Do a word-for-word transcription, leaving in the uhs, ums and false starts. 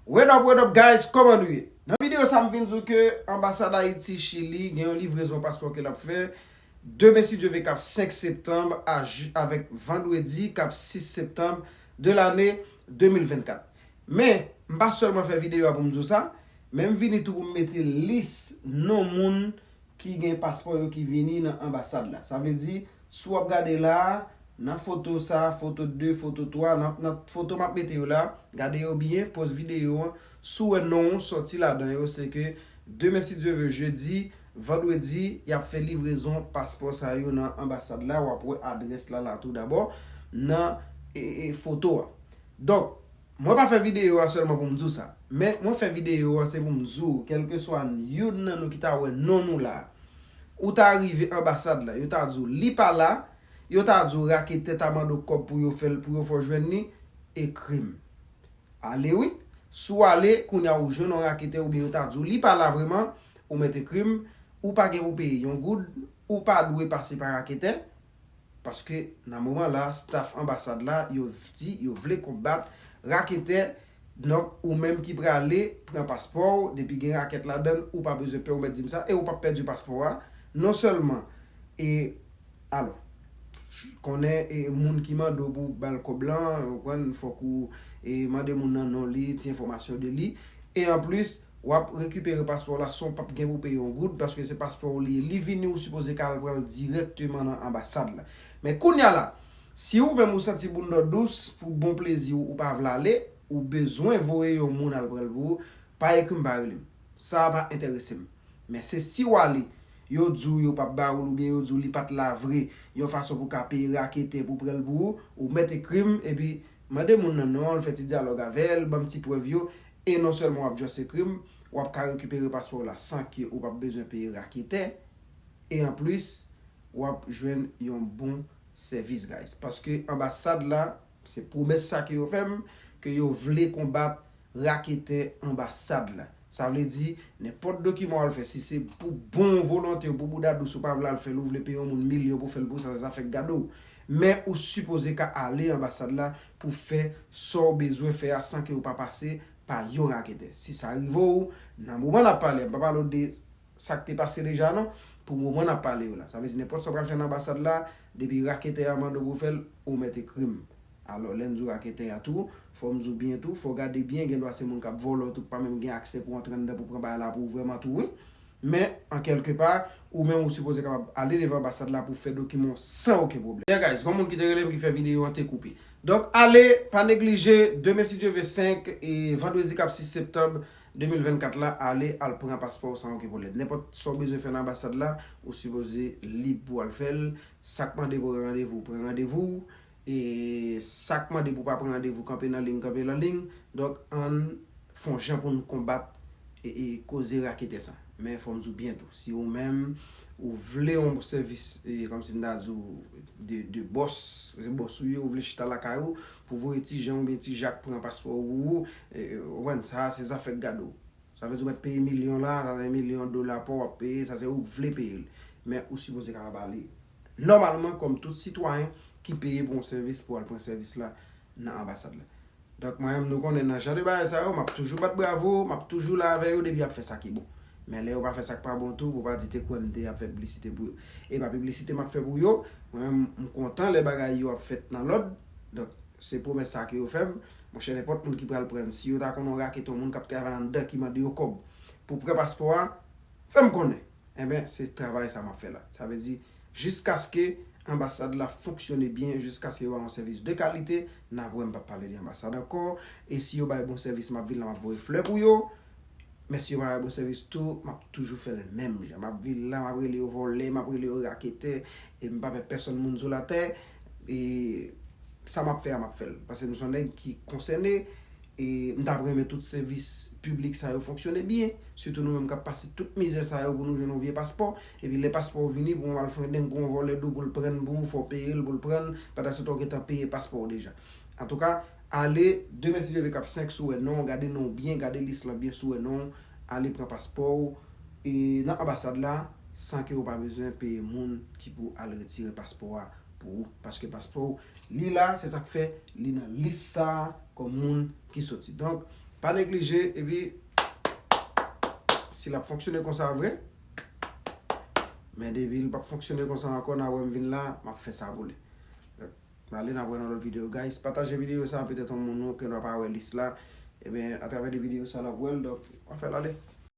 What up, what up, guys? Kòman nou ye? Nan videyo sa, m vin di w ke anbasad Ayiti Chili gen yon livrezon paspò ke l ap fè demen, si Dye vle, k ap senk septanm a ju-, avèk vandredi k ap sis septanm de lane de mil vennkat. Men, m pa sèlman fè videyo a pou m di w sa, men m vini tou pou m mete lis non moun ki gen paspò yo ki vini nan anbasad la. Sa vle di, si w ap gade la a, nan foto sa, foto de, foto twa, nan, nan foto m ap mete yo la, gade yo byen, pòz videyo an, si w wè non w sòti ladan yo, se ke demen, si Dye vle, jedi, vandredi, y ap fè livrezon paspò sa yo nan anbasad la. W ap wè adrès la la tou dabò nan e, e, foto a. Donk, mwen pa fè videyo a sèlman pou m di w sa, men mwen fè videyo a se pou m di w, kèlkeswa youn nan nou ki ta wè non nou la a, ou ta rive anbasad la, yo ta di w li pa la, yo ta di w raketè ta mande w kòb pou yo fè l, pou yo fè w jwenn li, ekri m. Ale wi. Si w ale, kounye a ou jwenn yon raketè oubyen yo ta di w li pa la vrèman, ou mèt ekri m, ou pa gen pou peye yon goud, ou pa dwe pase pa raketè, paske nan moman la, staff anbasad la, yo di, yo vle konbat raketè. Donk, ou menm ki prale pran paspò w, depi gen rakèt ladan l, ou pa bezwen pè, ou mèt di m sa, e ou p ap pèdi paspò a. Non sèlman, e, alò, konnen, e, moun ki mande w pou ba l kòb lan, ou konprann, fòk ou, e, mande moun nan non li, ti enfòmasyon de li. E anplis, w ap rekipere paspò w la san w p ap gen pou peye yon goud, paske se paspò w li ye. Li vini, ou sipoze ka al pran l dirèkteman nan anbasad la. Men kounye a la, si ou menm ou santi bounda w dous, pou bon plezi w, ou pa vle ale, ou bezwen voye yon moun al pran l pou ou, pa ekri m, pa rele m. Sa a pa enterese m. Men se si w ale, yo di w yo p ap ba w l oubyen yo di w li pa t la vre, yon fason pou w ka peye raketè pou pran l pou ou, ou mèt ekri m, epi mande moun nan non l, fè ti dyalòg avè l, ban m ti prèv yo, e non sèlman w ap just ekri m, w ap ka rekipere paspò w la san ke ou p ap bezwen peye raketè, e anplis, w ap jwenn yon bon sèvis, guys. Paske anbasad la, se pwomès sa ke yo fè m, ke yo vle konbat raketè anbasad la. Sa vle di, nenpòt dokiman w al fè, si se pou bon volonte w, pou bouda dous ou pa vle al fè l, ou vle peye yon moun milyon pou fè l pou sa, se zafè k gade w. Men ou sipoze ka ale anbasad la pou fè sa w bezwen fè a san ke w pa pase pa yon raketè. Si sa rive w, nan moman n ap pale a, m pa pale w de sa k te pase deja non, pou moman n ap pale yo la. Sa vle di nenpòt sa w pral fè nan anbasad la, depi raketè a mande w pou fè l, ou mèt ekri m. Alò, lè m di w raketè a tou, fò m di w byen tou, fò w gade byen, gendwa se moun k ap vòlè w tou, k pa menm gen aksè pou antre anndan pou pran bagay la pou ou vrèman tou, wi. Men, an kèlke pa, ou menm ou sipoze kapab ale devan anbasad la pou fè dokiman w san okenn pwoblèm. Yeah, guys, gon moun ki te rele m ki fè videyo an te koupe. Donk, ale, pa neglije, demen, si Dye vle, senk, e vandredi k ap sis septanm de mil vennkat la, ale, al pran paspò w san okenn pwoblèm. Nenpòt sa w bezwen fè nan anbasad la, ou sipoze lib pou w al fè l. Sa k mande pou w randevou, pran randevou. E sa k mande pou w pa pran randevou, kanpe nan liy, kanpe nan liy. Donk, ann fè yon jan pou n konbat e, e koze raketè sa. Men fò m di w byen tou, si ou menm, ou vle yon sèvis, e, kòmsi m ta di w, de, de bòs, se bòs ou ye, ou vle chita lakay ou, pou voye Ti Jan oubyen Ti Jak pran paspò ou pou ou, e, e, ou konprann, sa a se zafè k gade w. Sa vle di ou mèt peye milyon la, sa se milyon dola pa w w ap peye, sa se ou k vle peye l. Men ou sipoze kapab ale nòmalman kòm tout sitwayen ki peye pou yon sèvis pou al pran sèvis la nan anbasad la. Donk, mwen menm, nou konnen nan jan de bagay sa yo, m ap toujou bat bravo, m ap toujou la avè yo depi y ap fè sa ki bon. Men lè yo pa fè sa k pa bon tou, pou pa di te kwè m te ap fè piblisite pou yo. E pa piblisite m ap fè pou yo, mwen menm, m kontan lè bagay yo ap fèt nan lòd. Donk, se pwomès sa ke yo fè m. Monchè, nenpòt moun ki pral pran, si yo ta konn yon raketè, yon moun k ap travay anndan ki mande yo kòb pou pran paspò a, fè m konnen. Enben, se travay sa m ap fè la. Sa vle di, jiskaske anbasad la fonksyone byen, jiskaske yo ba yon sèvis de kalite, n ap wè m p ap pale de anbasad ankò. E si yo bay bon sèvis, m ap vin la, m ap voye flè pou yo. Men si yo pa bay bon sèvis tou, m ap toujou fè l menm jan. M ap vin la, m ap rele yo vòlè, m ap rele yo raketè, e m pa pè pèsonn moun sou latè. E sa m ap fè a, m ap fè l. Paske m se yon nèg ki konsène, e m t ap renmen tout sèvis piblik sa yo fonksyone byen. Sitou nou menm k ap pase tout mizè sa yo pou nou jwenn yon vye paspò. Epi lè paspò w vini, pou w al fendeng pou yon vòlè di w pou l pran l pou ou, fò w peye l pou l pran l. Pandan se tan w gentan peye paspò w deja. Antouka, ale, demen si Dye vle k ap senk, si w wè non w, gade non w byen, gade lis lan byen, si w wè non w, ale pran paspò w, e, nan anbasad la, san ke w pa bezwen peye moun ki pou al retire paspò a pou ou. Paske paspò w, li la, se sa k fè li nan lis sa a kòm moun ki soti. Donk, Pa neglije, epi si l ap fonksyone konsa vre, men depi l p ap fonksyone konsa ankò, n a wè m vin la, m ap fè sa pou li. Donk, n ale, n ap wè nan lòt videyo, guys. Pataje videyo sa, petèt yon moun ou ke nou pa wè lis la. Ebyen, atravè de videyo sa, n ap wè l, donk, anfen, n ale.